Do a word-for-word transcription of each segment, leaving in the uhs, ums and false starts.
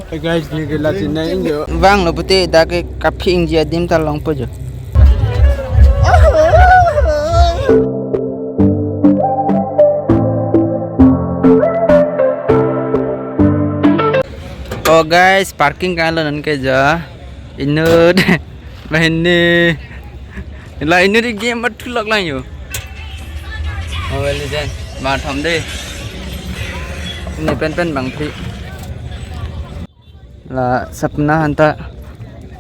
Hey guys, neli ke la chinine jo. Vanglo pute dak ke kaphingji adim ta longpo jo. Oh guys, parking kalo non ke jo. Inut. Bahini. La inut ke game mat thulak lang jo. Mobile Legend. Bang thom de. Ini pen pen bang phli. La sapna hanta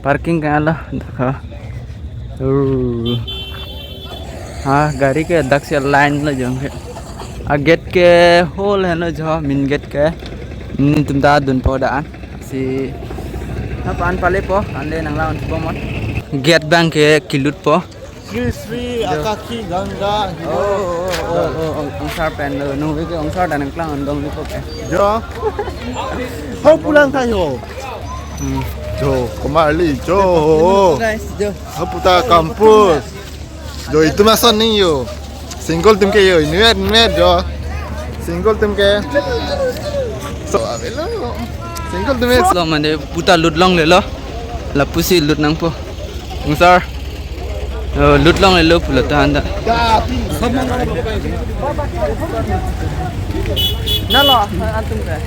parking kalo dakha. Uh. Ha, gari ke dak si line lo jong ke. A gate ke hol heno jo, main gate ke. Netum ta dunpo da-an. Si ha pan palepo, ante nanglang-unpo mot. Gate bang ke kilutpo. Sri Sri Akaki Ganga. Oh, oh, oh, oh, oh, ongsar pen lo, nungve ke ongsar dan nangklang-un dong ni ko ke. Jo. Ho pulang tayo. Hmm. Jo, komarli, jo. Guys, jo. Ho puta campus. Jo, itum ason ni jo. Single atum ke jo, inut inut jo. Single atum ke. So, avelo. Single atum ke. Lo mane puta lut longlelo. Lapusi lut nangpo. Ongsar. Oh, lut longlelo pulo ta anta. Nalo, atum ke.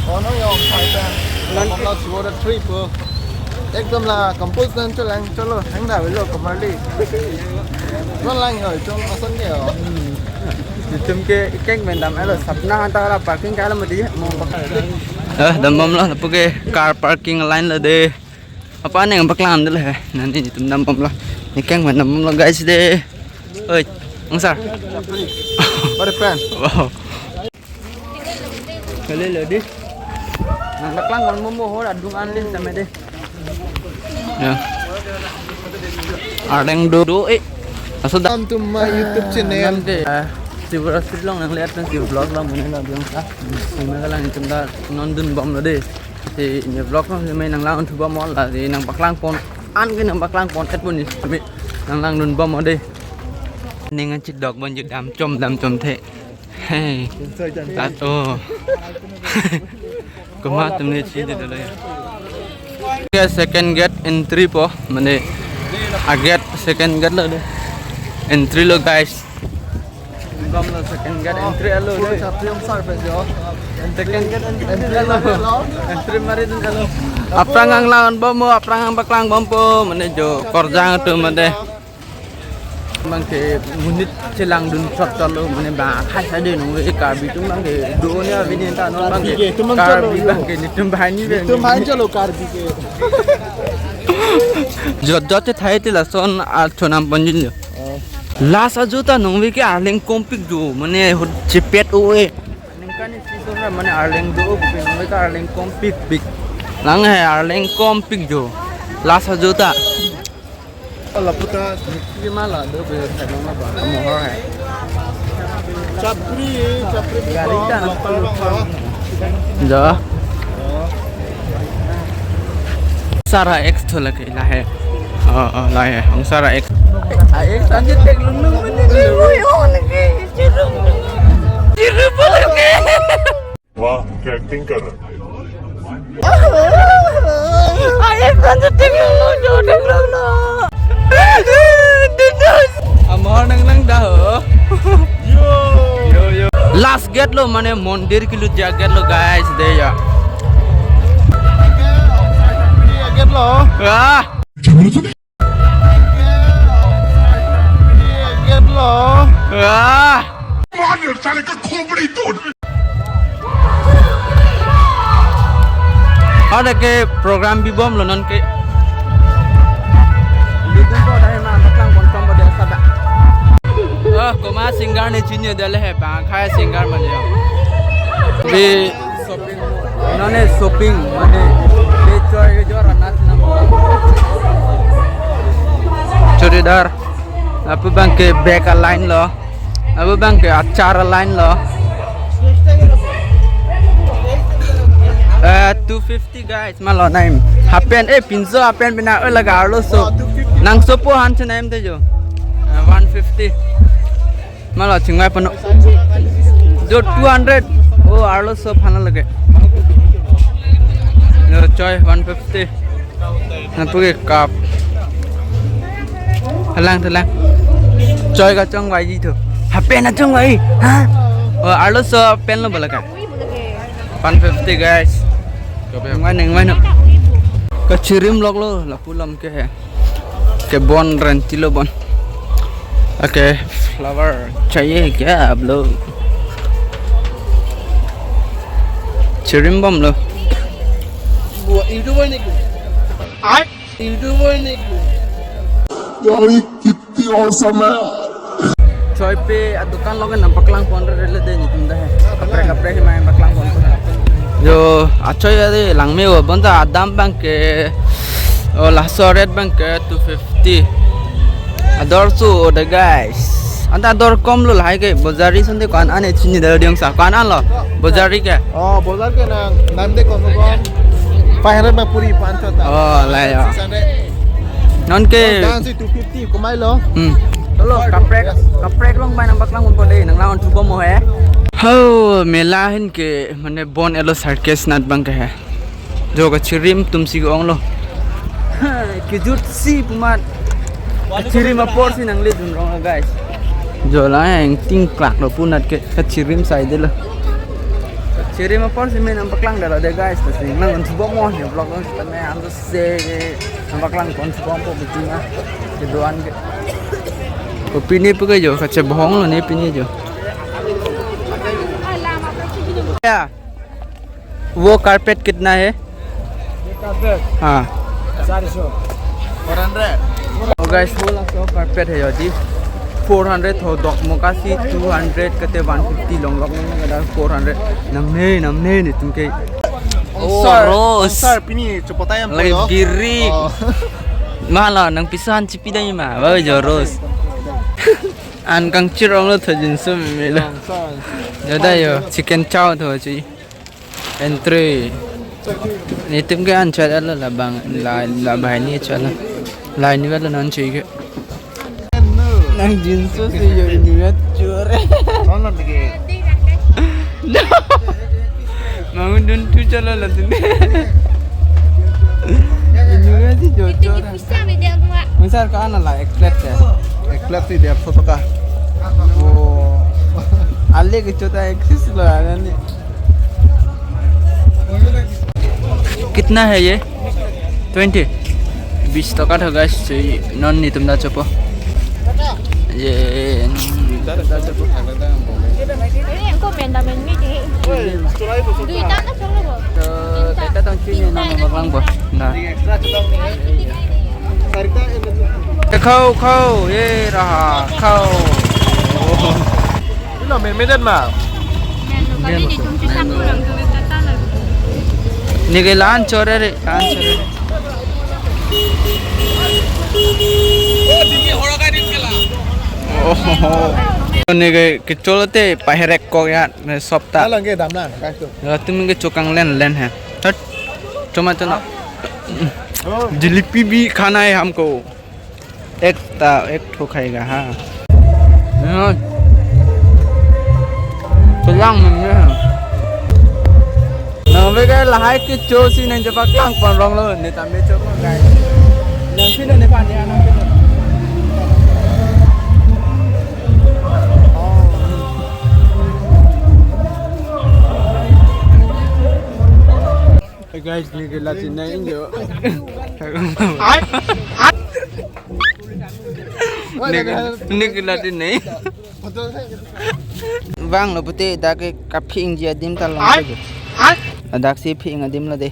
Ono jo, hai ta. Lan- Matlab, suara trip po. Ekdom la campus dan cholang cholo, hang da velo komarli. Cholang jo, chol ason ke jo. Itum ke ikeng mendam elo, sapna hanta la parking kalo mati mo bak. Eh, dambomlo, lapu ke car parking line lo de. Apa neng paklang dulu he. Nani itum dambomlo. Ikeng mendambomlo guys de. Oi, ongsar. Pada pen. Wow. Kali lo di. Nang paklang kon mo mo ho adung anlin tame de. Ya. Arleng do do eh. Asal da- Welcome to my YouTube channel. Nanti, eh, Tripura Street along nangletan si vlog along mane lo biang sa. Sima kalang itum ta non dunbomlo de. Si ne vlog along si mane nanglang-un thubom la si nangpaklang pon an ke nangpaklang pon et pon ni. Mane nanglang dunbomlo de. Ning an chidok bon ju dam chom dam chom the. Hey. Tat o. Koma tumne chi de dole. Ke second gate entry po, mane a gate second gate lo de. Entry lo guys. Bom lo second gate entry alo de. Second gate entry alo. Entry mari dun alo. Aphrang nanglang-unbompo, aphrang nangpaklangponpo, mane jo korjang atum mane. Bang ke monit chelang dun chot chot lo mane bang akhai sa de nungve Karbi atum bang ke do ne abini ta non bang ke Karbi ke, tum bang Karbi chalo, bang ke netum banghini tum bang chalo Karbi ke. Jot jot te thai te lason a chonam ponjin jo. Oh. Last ajo ta nungve ke arleng kompik jo mane hot chepet o e. Ningkan isi sona mane arleng do o ke nungve ke arleng kompik pik. Lang he arleng kompik jo. Last ajo ta. Lapu ta niki mala do be thailong na ba mohor hai. Chapri, chapri gari ta na lapar bang ba. Ja. Sara X thola ke la hai. Oh, oh, la hai. Hong Sara X. A X anjit tek lung lung mane de. Oi, oh, lagi. Jiru. Jiru boleh ke? वाह, क्या एक्टिंग कर रहा है। Aye, kan je theklonglo, jo theklonglo. Dudus. Amor nang nang dah ho. Yo. Yo, yo. Last gate lo, mane mondir kilu ja gate lo, guys, de ya. Gate lo. Wah. Gate lo. Ah. Ada ke program bibom lo non ke. Bibom ko dai ma baklang bon kom bo de sada. Oh, koma singer ne chinine dale he bang khai singer man yo. Bi shopping, nane shopping mane, be choi ke jor anat nam. Churidar, lapu bang ke bag a line lo, lapu bang ke achar a line lo. Eh, two fifty guys, malo naim. Half pant, eh, pinso half pant pina, eh, laga arloso. Nangsopo han si naim te jo. Eh, one fifty. Malo chingvai pano. Jo two hundred. Oh, arloso phan lage. Choi one fifty. Nangpu ke cup. Halang, halang. Choi kachongvai ji thu. Hapen achongvai. Ha? Oh, arloso pen lo bola ka. One fifty, guys. Nangvai, nangvai no. Kachirim lok lo, lapu alam ke he. Ke bon renti lo bon. Okay, flower chahiye kya aap log? Chirim bom lo. Gua YouTuber ni ku. Art YouTuber ni ku. Yari, kitni awesome hai. Choi pe adukan lok nangpaklang pon rele de nitum da he. Kaprek kaprek mai paklang pon. Jo, achoi ade langme-o bonta adam abang ke, oh, laso rate abang ke two fifty. Ador su o de guys. Anta ador kom lo lahai ke bojari sante ko-an an e chini da diong sa ko-an an lo. Bojari ke. Oh, bojar ke nang nam de kom kom. Five hundred ma puri pancho ta. Oh, la ya. Six hundred. Non ke. Dan si two fifty kumai lo. Hmm. Chalo, kaprek, kaprek along bai nangpaklang pon de, nanglang-on thu bom mo he. Ho, mela ahin ke, mane bon elo circus nat abang ke he. Jo kachirim atum si ong lo. Kejut si pu amat. Kachirim apor si nangle dun rong lo, guys. Jo la ingting klak lo pu nat ke kachirim sai de lo. Kachirim apor si me nangpaklang da lo de, guys. Lasi nanglang-on thu bom mo he vlog lo, sitame anto se nangpaklang pon thu bom po bitina. Kedo-an ke. Ko pini pu ke jo kachebohong lo ne pini jo. Ya. वो कारपेट कितना है? ये कारपेट? हाँ। चार सौ। Four hundred. Oh guys, whole laso carpet he yo di. Four hundred ho, dokmoka si two hundred kate one fifty long long long ada four hundred. Namne, namne nitum ke. Oh, Rose. Sir, pini cepetai yang lagi poyo. Birik. Oh. Malah nang pisan cipi dai ma. Bawa jo Rose. An kangchir ong lo tho jinso meme lo. Sir. Jada yo, chicken chow tho chi. Entry. Nitum ke an chot alo labang la la bahai ni chot lo. Lai ni balo non chi ke. Nang jinso si yo inuya chore. Mangun dun tu chalo la dun. Inuya si jo chore. Misal ka ana la ek plate ya. Ek plate si der so taka. Oh. Ale ke chota ek sis lo ana ni. कितना है ये? Twenty. Bis taka tho guys, si non nitum da chopo. Ye, nitum da chopo. Ini engko menda men ni di. Duita na chong lo. To, teta tong chini na mo bang bo. Na. Khau, khau, ye raha, khau. Ilo men medan ma. Neke lan chore re, lan chore. Oh, neke kecholo te paherek kok ya, ne sop ta. Alang ke dam na, guys, to. Latum ke chokang len len he. Hot. Choma choma. Oh. Jalebi bhi khana hai humko. Ek ta, ek tho khayega ha. Oi. Kelang mene. Nang ve ke lahai kecho si nang chepaklang pon rong lo, ne tame cho ko guys. Nang sino ne pan ya nang sino. Hey guys, neke la chinai injo. Neke, neke la chinai. Bang lo pute dak ke kaphing ji adim ta long ke. Dak si phing adim lo de.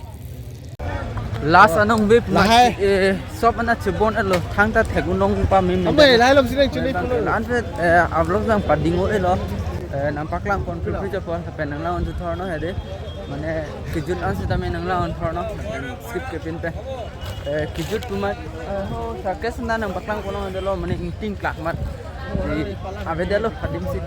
Last anong ve lahai. Eh, sop ana chebon elo thangta thek unong pa meme. Amai lahai lom sinai chini pulo. Lan ve, eh, ablok jang padingo elo. Eh, nangpaklang pon phi phi chapon pen nanglang-on thu thor no he de. Mane kejut an sitame nanglang-on thor no. Skip ke pin pe. Eh, kejut pu amat, eh, ho, circus na nangpaklang kono delo mane ingting klak amat. Di, ave delo hadim si.